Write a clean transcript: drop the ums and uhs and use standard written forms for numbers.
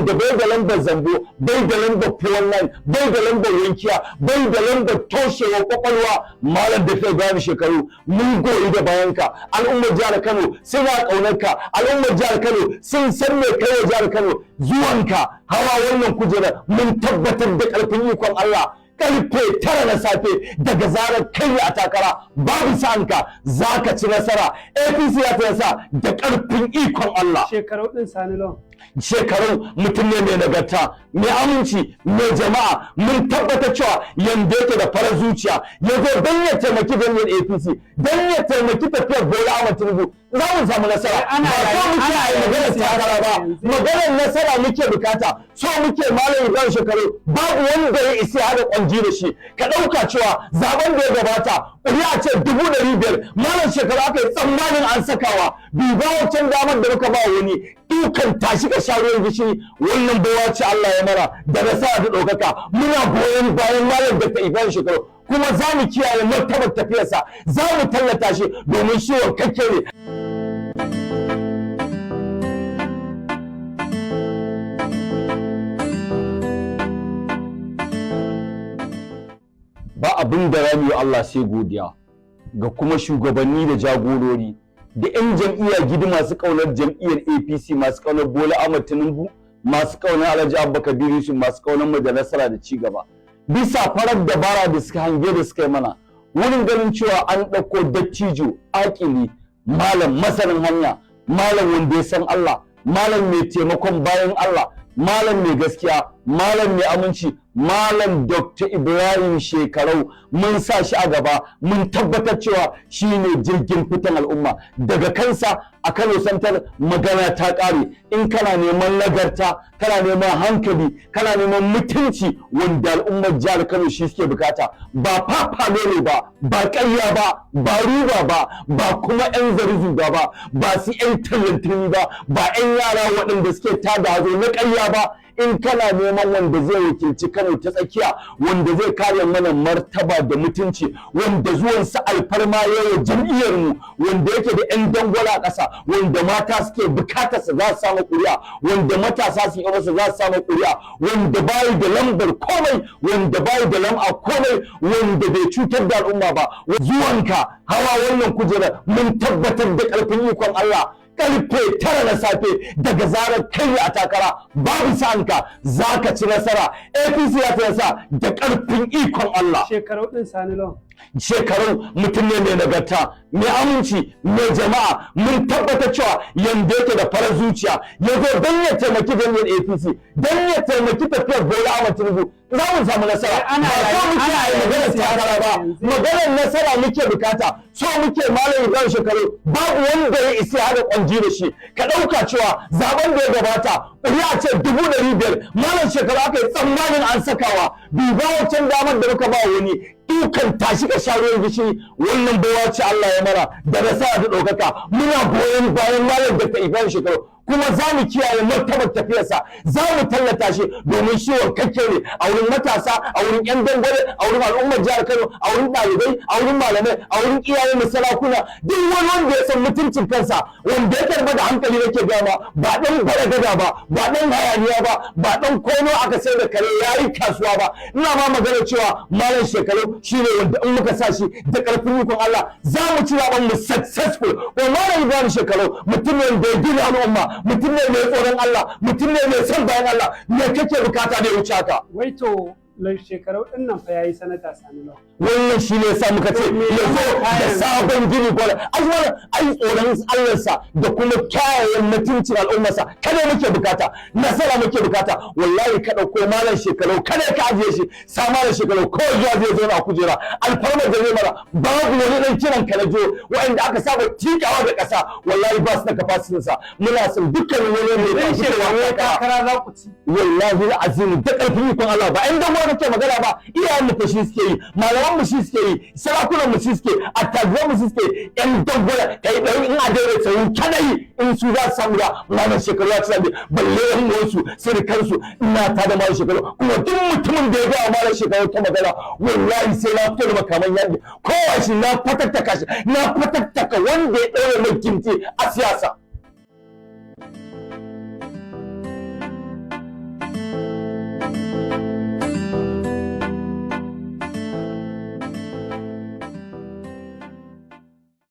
Wanda bai da lambar zambo, bai da lambar 419, bai da lambar wankiya, bai da lambar toshewar kwakwalwa. Malam da Ibrahim Shekaru, mun goyi da bayanka. Al'ummar jihar Kano suna ƙaunarka. Al'ummar jihar Kano sun san me kai wa jihar Kano. Zuwanka hawa wannan kujerar, mun tabbatar da ƙarfin ikon Allah, karfe 9 na safe, daga zarar kai a takara, babu sa'anka, za ka ci nasara. APC ya ta nasara da ƙarfin ikon Allah. Shekaru din, Sani Lawan. Shekaru mutum ne mai nagarta, mai aminci, mai jama'a. Mun tabbatar cewa yanda yake da farar zuciya, ya zo don ya taimaki jam'iyyar APC, don ya taimaki tafiyar Bola Ahmad Tinubu, za mu samu nasara. Ana Ba so muke ana a yi maganar takara ba, yanzu. Maganar nasara muke bukata. So muke Malam Ibrahim Shekaru, babu wanda ya isa haɗa kwanji da shi. Ka ɗauka cewa zaben da ya gabata, ƙuri'a ce 500,000 Malam Shekaru aka yi tsammanin an sakawa. Duba wancan damar da muka ba wani dukan tashi ka sha ruwan gishiri. Wannan baiwa ce Allah ya mara da nasara da ɗaukaka. Muna goyon bayan Malam Dr. Ibrahim Shekaru, kuma za mu kiyaye martabar tafiyarsa, za mu tallata shi domin shi wankakke ne. Ba abin da rami Allah sai godiya ga kuma shugabanni da jagorori da 'yan jam'iyya gidi masu ƙaunar jam'iyyar APC, masu ƙaunar Bola Ahmad Tinubu, masu ƙaunar Alhaji Abba Kabiru Yusuf, masu ƙaunar mu da nasara da ci gaba, bisa farar dabara da suka hange da suka yi mana wurin ganin cewa an ɗauko dattijo akili, malam masanin hanya, malam wanda ya san Allah, malam mai taimakon bayan Allah, malam mai gaskiya, malam mai aminci, Malam Dr. Ibrahim Shekarau. Mun sa shi a gaba, mun tabbatar cewa shi ne jirgin fitan al'umma. Daga kansa a Kano Central magana ta ƙare. In kana neman nagarta, kana neman hankali, kana neman mutunci wanda al'ummar jihar Kano shi suke bukata, ba fafa ne ba, ba ƙarya ba, ba ruba ba, ba kuma 'yan zari-zuga ba, ba su 'yan tallantarmi ba, ba 'yan yara waɗanda suke tada hazo na ƙarya ba, in kana neman wanda zai wakilci Kano ta Tsakiya, wanda zai kare mana martaba da mutunci, wanda zuwansa alfarma yawa jam'iyyar mu, wanda yake da 'yan dangwala a ƙasa, wanda mata suke bukatarsa za su samu ƙuri'a, wanda matasa su yi masa za su samu ƙuri'a, wanda bayi da lambar komai, wanda bayi da lam'a komai, wanda bai cutar da al'umma ba, zuwanka hawa wannan kujerar, mun tabbatar da ƙarfin ikon Allah, karfe 9 na safe, daga zarar kai a takara, babu sa'anka, za ka ci nasara. APC ya ta nasara da ƙarfin ikon Allah. Shekaru din, Sani Lawan. Shekaru mutum ne mai nagarta, mai aminci, mai jama'a. Mun tabbatar cewa yanda yake da farar zuciya, ya zo don ya taimaki jam'iyyar APC, don ya taimaki tafiyar Bola Ahmad Tinubu, za mu samu nasara. Ana Ba so muke ana a yi maganar takara ba, yanzu. Maganar nasara muke bukata. So muke Malam Ibrahim Shekaru, babu wanda ya isa haɗa kwanji da shi. Ka ɗauka cewa zaben da ya gabata, ƙuri'a ce 500,000 Malam Shekaru aka yi tsammanin an sakawa. Duba wancan damar da muka ba wani dukan tashi ka sha ruwan gishiri. Wannan baiwa ce Allah ya mara da nasara da ɗaukaka. Muna goyon bayan Malam Dr. Ibrahim Shekaru, kuma za mu kiyaye martabar tafiyarsa, za mu tallata shi domin shi wankakke ne a wurin matasa, a wurin 'yan dangwale, a wurin al'ummar jihar Kano, a wurin ɗalibai, a wurin malamai, a wurin iyaye mu sarakuna, duk wani wanda ya san mutuncin kansa, wanda ya karba da hankali. Nake gama ba ɗan baragada ba, ba ɗan hayaniya ba, ba ɗan kono aka sai da kare yayi kasuwa ba. Ina ma magana cewa Malam Shekaru shine wanda in muka sa shi, da ƙarfin ikon Allah za mu ci zaben mu successful. Ko Malam Ibrahim Shekaru mutum ne da ya gina al'umma, mutum ne mai tsoron Allah, mutum ne mai son bayan Allah. Me kake bukata da ya wuce haka? Wai to, Shekaru din nan fa yayi sanata, Sani Lawan. Wannan shi ne sa muka ce ya zo da sabon gini. Gwada ai wannan ai tsoron Allahnsa da kuma kyawawan mutuncin al'ummarsa kada muke bukata, nasara muke bukata. Wallahi ka ɗauko Malam Shekaru kada ka ajiye shi, sa Malam Shekaru kawai zuwa zai zauna a kujera, alfarmar da zai mara babu wani ɗan kiran kalajo waɗanda aka saba tikawa da ƙasa, wallahi ba su da capacity sa. Muna son dukkanin wani mai Zai Shekaru ya takara, za ku ci? Wallahi azimi, da ƙarfin ikon Allah, ba in dan wani kake magana ba, iyayen mu fa shi suke yi, malaman mu shi suke yi, sarakunan mu shi suke, attajiran mu shi suke, yan dangwala kai dan in a daidai tsayin kadai in su za su samu da Malam Shekaru ya ci zabe, balle yan uwansu sirikansu. Ina ta da Malam Shekaru, kuma duk mutumin da ya ga Malam Shekaru ta magana, wallahi sai na fito da makaman yaƙi kowa shi na fatattaka shi, na fatattaka wanda ya ɗaure mai kinti a siyasa.